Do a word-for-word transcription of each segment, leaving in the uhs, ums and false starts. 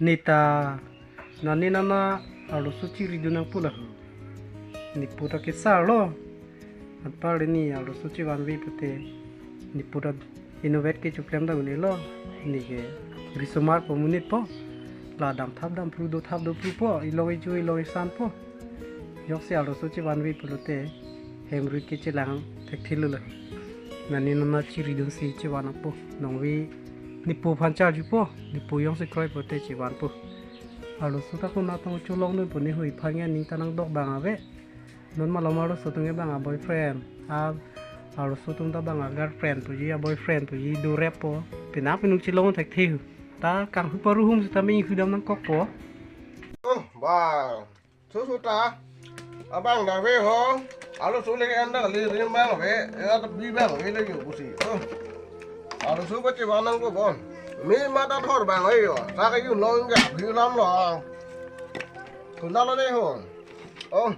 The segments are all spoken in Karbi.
Neta nani nana arloso chiridun nangpo la. Nipu ta kesar lo. Anparli ne arloso chevanve pute nipu ta inutvet ke choklem damnelo. Ne ke risomar po monit po. La damthap damphru dothap dophru po. Ilong ijo ilong isan po. Jongsi arloso chevanve pulote hem rit ke chelang thekthelo la. Nani nana chiridunsi chevan nangpo. Nongve nipu aphan charjupo. Nipu jongsi kroi pute chevanpo. Arloso ta konat tong cholongdunpo, ne hui aphan ke aning ta nangdok abang ave. Non malom arloso atum ke bang a boyfriend, a arloso atum ta bang a girlfriend puji, a boyfriend puji doreppo. Penang penung chelong thekthe hu. Ta kanghu paruhum seta me inghu dam nangkokpo. Oh, bang. Susu ta. Abang dak ave ho. Arloso le ke anda kali rim abang ave. Ya ta bi abang ave le yo pusi. Oh. Arloso pachevan nangpo bon. Me ma ta thor abang ave yo. Ta ke yun long ja bi lam lo. Konat lo ne ho. Oh.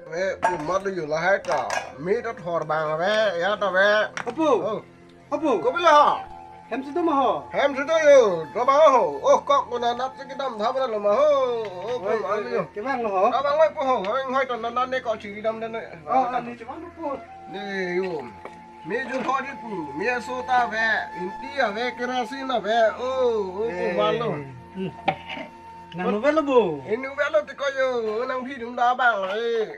Ave, pu mat lo yo lahai ta. Me ta thor abang ave, ya ta ave. Apo. Oh. Apo. Kopi lo ho? Hem si do ma ho? Hem si do yo. Do abang ho. Oh, kok konat nat si kedam thap lo ma ho. Oh, oi, ko oi, oi, yo. Kevang lo ho? Abang oi po ho. Hoi hoi ta nat nat ne ko chiri dam den. Oh, ah, ne chevan po. Ne yo. Me jun thodi pu, me soda ave, inti ave, kerasin ave. Oh, oh, oh, eh, malo. Hmm. Nang nu avelo bo? Inutvet lo tiko yo, nang phi dum da abang le.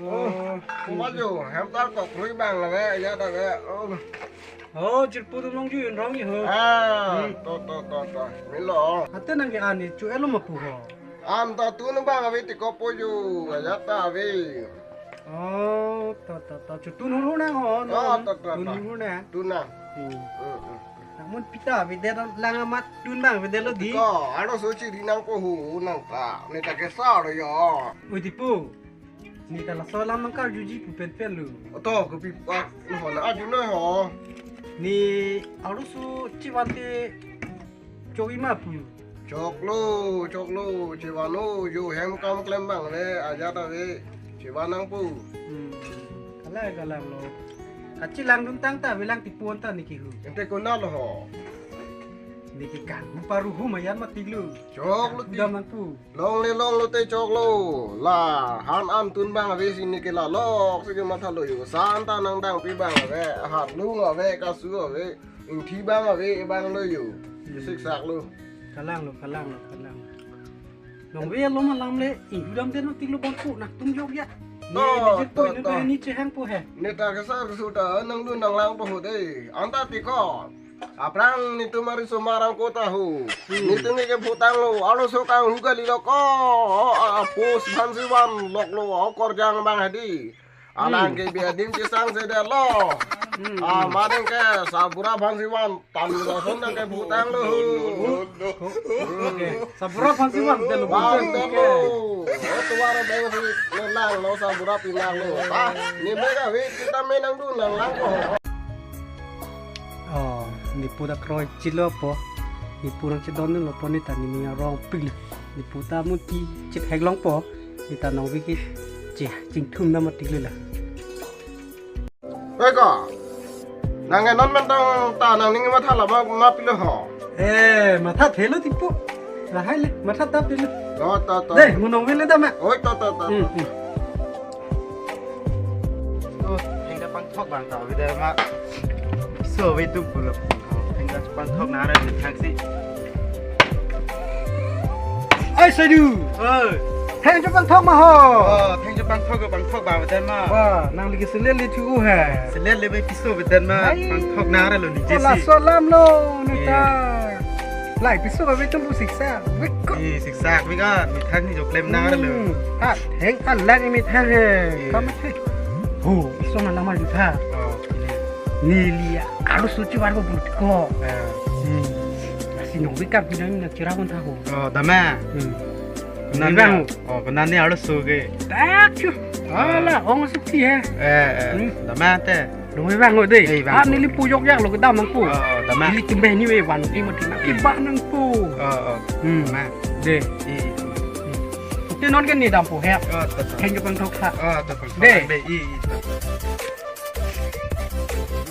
Oh, oh, ko malo, hem ta kok kroi abang le, ya da le. Oh. Oh, jirpo atum longju yun rong yo ho. Ah, hmm, to, to, to, to. Melo. Ante nang ke ani chu elo ma pu ho. An ta tun abang ave tiko po yo, ya ta ave. Oh, to, to, to. Chu tun hur hur nang ho, no? Oh, to, to, to. Tun hur hur nang. Tun nang. Hmm. Hmm, hmm. Namun pita avedet lang amat tun abang avedetlo dei. Ko, arloso chiri nangpo ho, nang ta. Ne ta kesar yo. Oi, dipo. Ne ta laso alam nangkarjuji pu penpen lo. To, kopi pa, no ho, na arju noi ho. Ne arloso chevante chokji ma pu. Choklo, choklo, chevan o, yo hem kam klem abang le, ajat ave, chevan nangpo. Hmm. Kalang, kalang lo. Kachelangdun tangte avelang tipu anta ne ke hu. Ante konat lo ho? Ne ke kanghu paruhum ayan matik lo. Choklo ti. Dam nangpo. Longle longlo te choklo. La, han an tun abang ave si ne ke la lok si ke mathalo yo. San ta nangdangpi abang ave, hat lung ave, kasu ave. Ingthi abang ave abang lo yo. Hmm. Siksak lo. Kalang lo, kalang lo, kalang lo. Nongve lo ma lam le, inghu dam den lo tik lo abang ko, nangtum jok ya. Ne, to, ne jirpo to, inut to. Ne chehangpo he. Ne ta kesar suta, nangdun nanglangpo ho dei. Anta tiko. Aphrang netum arisomar angko ta ho. Hmm. Netum ke bhutang lo, arloso kanghu kali lo ko. O, a, a, post aphan si vanlok lo, o korjang abang hadi. Alang, hmm, ke bi adim chisang sedetlo. Hmm. Ah, mane ke sabura aphan si van, tam lason ke bhutang lo. Okay. Sabura aphan si van, detlo. Van bhutang detlo. Ke. Oh, tumar abang si nelang lo, sabura pinang lo. Ah, ne me kave, kita me nangdun nanglangpo. Oh, nipu ta kroi chilo po. Nipu nangchedon lo po, ne ta ne ning arongpik lo. Nipu ta muti chithek longpo. Ne ta nongve ke che chingthum na matik lo la. Oi ko. Nang non man tang ta nangning matha la ma, ma pilo ho. Eh, mathathelo dipo. Lahai le, matha ta pilo. To, to, to. Dei, mo nongve le dam ma. Oi, to, to, to, to. Hmm, hmm. Oh, thengta pangthok abang ta, bida ma. So, ve tu pulo. Thengta pangthok nara di thaksi. Ai, sadu. Oh. Thengta pangthok ma ho. Oh, thengta pangthok, pangthok abang bida ma. Wah, nangli ke selet le thu he. Selet le ve piso bida ma. Ai. Pangthok nara lo ne jesi. Laso alam lo, ne ta. Iya. Lahai piso ba ve tum pu siksak. Vek ko. Iya, siksak, vek ko. Methang ne choklem nara lo. Hmm. Ha, theng alang methang he. Iya. Kam he. Ho, iso na lamar jutha. Oh, iya. Neli ya, arloso chevanpo pu tiko. Ah. Hmm. Lasi nongve kap gina na chira pon tha ho. Oh, dam ma. Hmm. Konat ne, nongve vang. Oh, konat ne arloso ke. Tak chu. Ah. Ala, ong suki he. Eh, eh. Hmm. Dam ma te. Nongve vang ho dei. Eh, vang. Ah, neli pu jok jak lo kedam nangpo. Oh, oh, dam ma. Neli tum beh ni ve van, neli mati na ke ba nangpo. Oh, oh. Hmm. Dam ma. Dei. Iya, iya. Hmm. Te non ke ne dampo he. Oh, to, to. Thengta pangthok tha. Oh, to, to. Dei. Dei, iya, iya, to.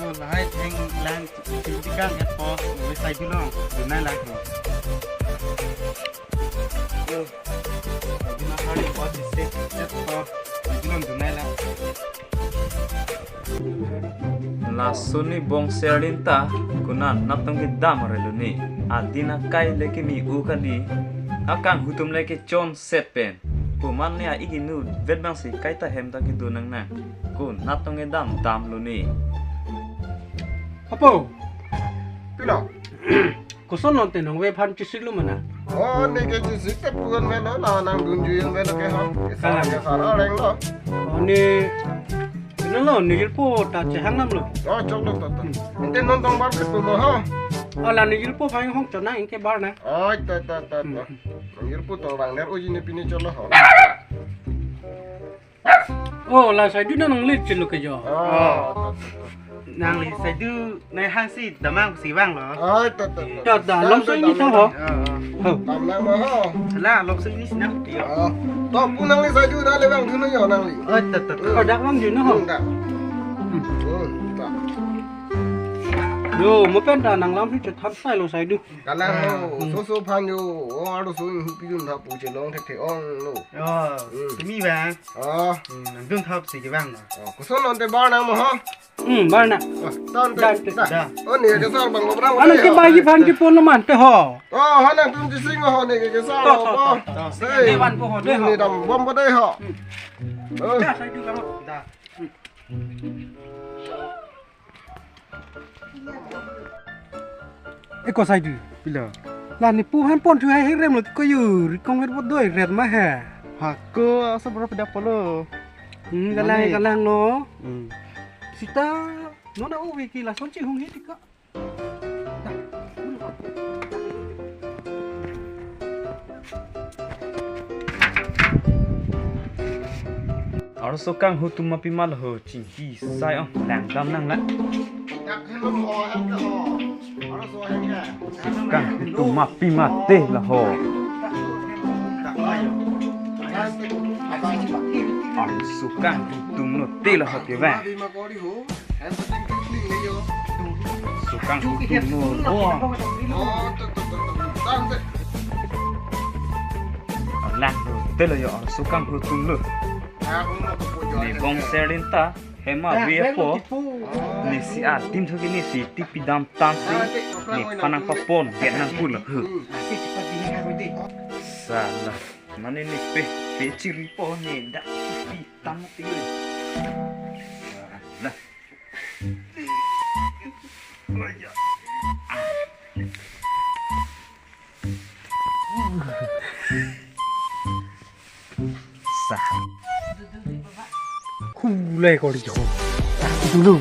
Oh, lahai theng lang. Tingtikan ya po, wis sai bilong, dunai lang po. Lason ni bongser alinta konat natong kedam arelo ne. Adin akai le keme-o kali, akanghu atum le kechonset pen. Komat ne a-ik inutvet abangsi kaita hem ta kedo nangnang. Konat natong kedam damlo ne. Apo. Pilo. Koson non te nangve aphan chesiklo ma na? Oh, ne ke chesik te pu-an avelo, la nangdunjui-an avelo ke ha. Kesar, kalang, kesar areng lo. Oh, ne, ne lo, ne jirpo ta chehang nam lo. Oh, choklo to to. Hmm. Ante non tong bar ke pulo ha. Oh, la ne jirpo aphan hong chot nang, ingke bar na. Oh, to to to to. Hmm. Ne jirpo to bang ner uji ne pine cholo ho. Oh, la Saidu na nanglit chelo ke jo. Oh, to to to. Nangli Saidu nai hangsi damnang si vanglo. Oh, to to to. To da, lom so ini tho ho. Oh. Ho. Damnang ma ho. La, lom so ini sinang pi ho. Oh. To pu nangli Saidu da le vangthu non jo nangli. Oh, to to to. Oh, dak vangthu non ho. Hmm, da. Hmm. Hmm, da. Jo, mo pen ta nanglamthe chethan sailo Saidu. Kalang ho, ah, hmm, so so aphan jo, oh, arloso inghu pidun tha pu chelong thekthe ong lo. Oh, hmm, keme vang. Oh. Hmm, nangdun thap si kevang na. Oh, koson non te bar nang ma ho? Hmm, bar na. Oh, tan te. Dan te. Da. Da. Oh, ne kesar abang lo brang. Ano ke bai aphan ke pon lo man te ho. Oh, ha nangtum chesik ma ho ne ke kesar lo. To, to, to. Hey. Dewan po ho, de ho. Ne dambom po de ho. Hmm. Oh. Da, Saidu karo. Da. Hmm. Eko Saidu. Pilo. La ne pu aphan ponthu hai hirem lo ko yu, rikong ret bot doi ret ma he. Ha ko asa bro pida polo. Hmm, kalang, mane, kalang lo. Hmm. Sita, non a-ove ke lason chehung he tika. Arloso kanghu atum ma pima lo ho, chingki sai ong, langdam nang la. Kanghu atum ma pima te la ho. Arloso kanghu atum lo te la ho ke ba. Sukang hutum lo. Oh. Lang lo, te lo jo, sukang hutum lo. Ne bongser alinta, hem ave po. Ne si adim thoki ne si tipi dam tangsi. Ne phan nangpapon, get nang pulo. Sala. Mane ne pe, pe chiri po ne dak tipi tam tipi. Nah. Sah. Hulai kori jo. Dulu.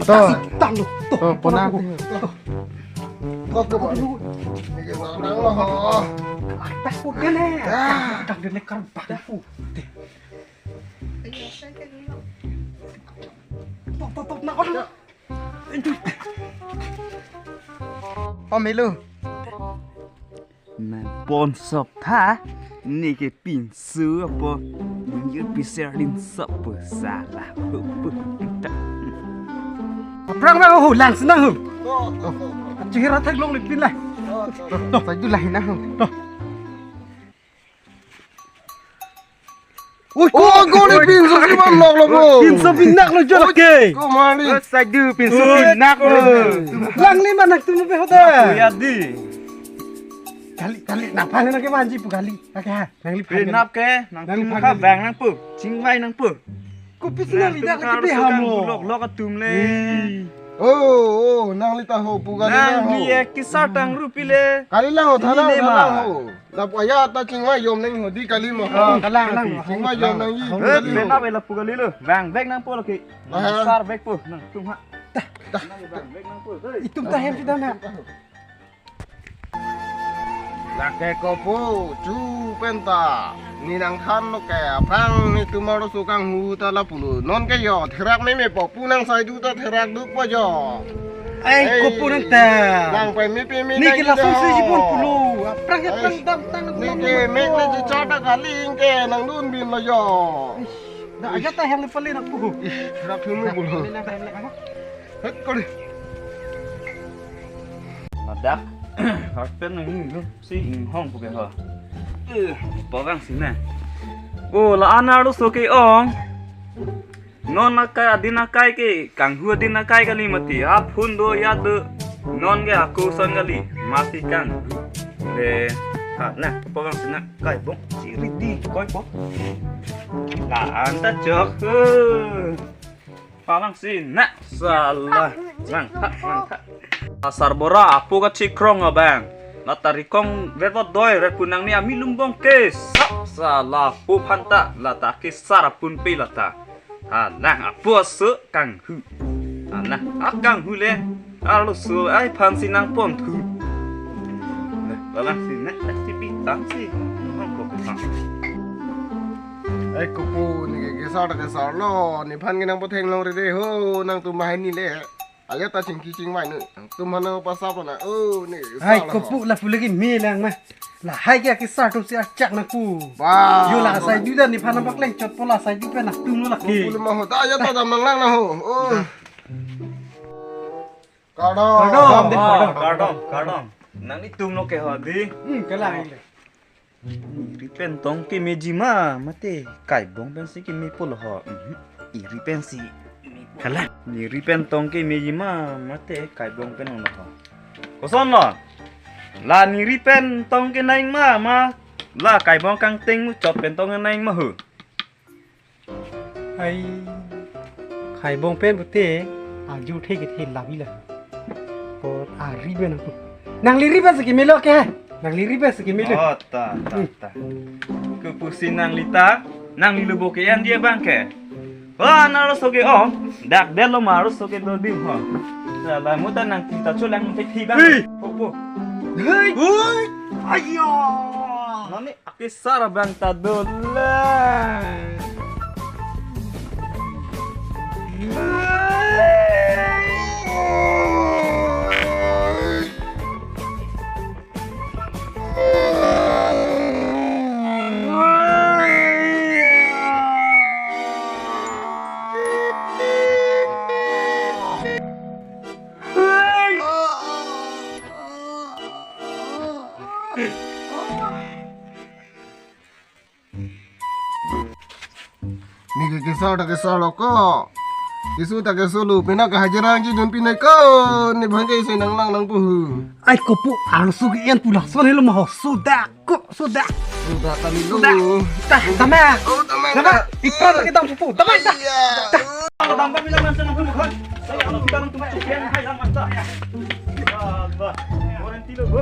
To. Tang lo. To, pona. To. Ko ko. Ini ke nang lo ho. Atas putih ne. Ah. Tang de ne karbak. Tok, tok, tok, nak, aduh. Om Helu. Nang pon sop tha, ne ke pinso apo, ne ke piser din sop po sala. Aphrang na ho, lang sina ho. Chihira thak long lipin la. To, to, to, to, to, to. Ui, oh, ko ni pinso si man nok lo, bro. Pinso pinak lo jo ke. Ko mari. Oh, Saidu pinso pinak lo. Lang ni manak tu pe hoda. Ya di. Kali, kali, napa na ke manji pu kali. Oke ha. Nangli phan. Pinap ke, nangtum kali. Bang nangpo. Chingvai nangpo. Kopi si nangli dak lagi pe hamo. Lok lok atum le. Oh, oh, nangli ta ho pu kali lang ho. Nangli ek kisar tang rupi le. Kali lang ho, thalang, thalang ho. Lapu aya ta chingvai yom nang ho di kali mo. Oh, kalang, kalang. Chingvai yom nangji. Eh, kali mo. Penap e lapu kali lo. Bang bag nangpo lagi. Aha. Sar bag po nangtum ha. Dah, dah. Bang bag nangpo. Itum ta hem si dam ha. Ake kopo, chu penta. Ne nangthanlo ke, aphrang netum arloso kanghu ta lapulo. Non ke jo, therak memepo pu nang saidu ta therak dukpo jo. Ai, Ei, kopo nang ta. Nang pai mepe me Ne nang ke lason jo. Si jibon pulo. Aphrang ke Ei, aphrang damtang ne ke mek ne ji chata kali ke nangdun binlo jo. Da aja ta hang pale nang puhu. Ih, therak thum pulo. Pale nang, pale nang. Het kali. Ladak. Harpen nang ni si inghong puke ho. Eh, pogang sina. Oh, la-an arloso ke-ong. Non akai adin akai ke, kanghu adin akai kali mati. Aphun do ya do. Non ke ako son kali. Mati kanghu. Le, ha, na, pogang sina kaibong. Siri di, koi po. La-an ta chok. Huh. Palang sina, salah. Lang, ha, lang, ha. Asar bora, apo kachikrong abang. Lata rikong vet vo doi, ret punang ni ami lumbong ke. Sap, salah, apo phanta, lata ke sar apun pe lata. Alang, apo aso kanghu. Alang, akanghu le. Arloso, ai phan si nangpon thu. Nah, palang sina, ai si pitang si. Nang ko pitang. Ai kopo ne ke kesar ta kesarlo, nephan ke nangpatheng long rede ho, nangtum bahai ni le. Aja ta chingki chingvai nu. Nangtum han nangpasap na. Oh, ne Ai, kesar ho. Kopo lapu lagi me lang ma. Lahai ke kesar atum si achak nangpu. Ba. Jo la saidu ta nephan nangpakleng chotpo la saidu pen nangtumlo lake. Kopo le ma ho. Ta aja ta dam nang lang na ho. Oh. Kardom. Kardom, kardom. Kardom, kardom, kardom. Nanglitumlo ke ho di. Hmm, kalang le. Neri pen tong kemeji ma, mate kaibong pensi kemepo lo ho. Mhm. Neri pensi. Kalang. Neri pen tong kemeji ma, mate kaibong pen lo ho. Kosonlo? La neri pen tong kenang ma, ma la kaibong kangteng muchot pen tong kenang ma ho. Ai, kaibong pen pute, ajo the ke the labi la. Por ari pen aku. Nangli ri pen si kemelo ke? Nangli ri pen si kemelo. Oh, ta, ta, Hmm. ta. Kopusi nangli ta, nangli lubo ke-en dia bang ke. Wah, nang arloso ke-ong. Dak detlo ma arloso kedo dim ho. Salah muta nang kita chulang te thi bang. Hei. Kopo. Hei. Hei. Ayo. Nani Akesar abang ta dolang. Neke kesar ta kesarlo ko. Keso ta kesolo, penang ke hajira nangchedun pinai ko. Ne bhante isi nanglang nangpo hu. Ai kopo arloso ke-en pu lason helo ma ho, sodak ko, sodak. Sodak kali lo. Sodak. Tah, tame. Oh, tame. Tame. Ipra ke dam pupu. Tame, tah. Iya. Tah. Dam kami lang nang senang pun bukan. Saya kalau kita nang cuma cucian, hai, lang masa. Salah. Orang tilo, bu.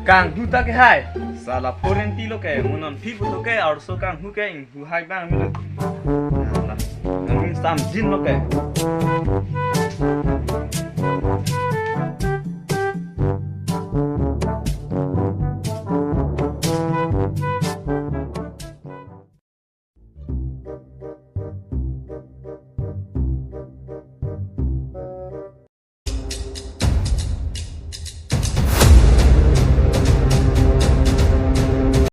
Kanghu ta kehai. Salah, orang tilo ke. Mo non phi putu ke, arloso kanghu ke, inghu hai bang milo. Salah. Kanghu samjinlo ke.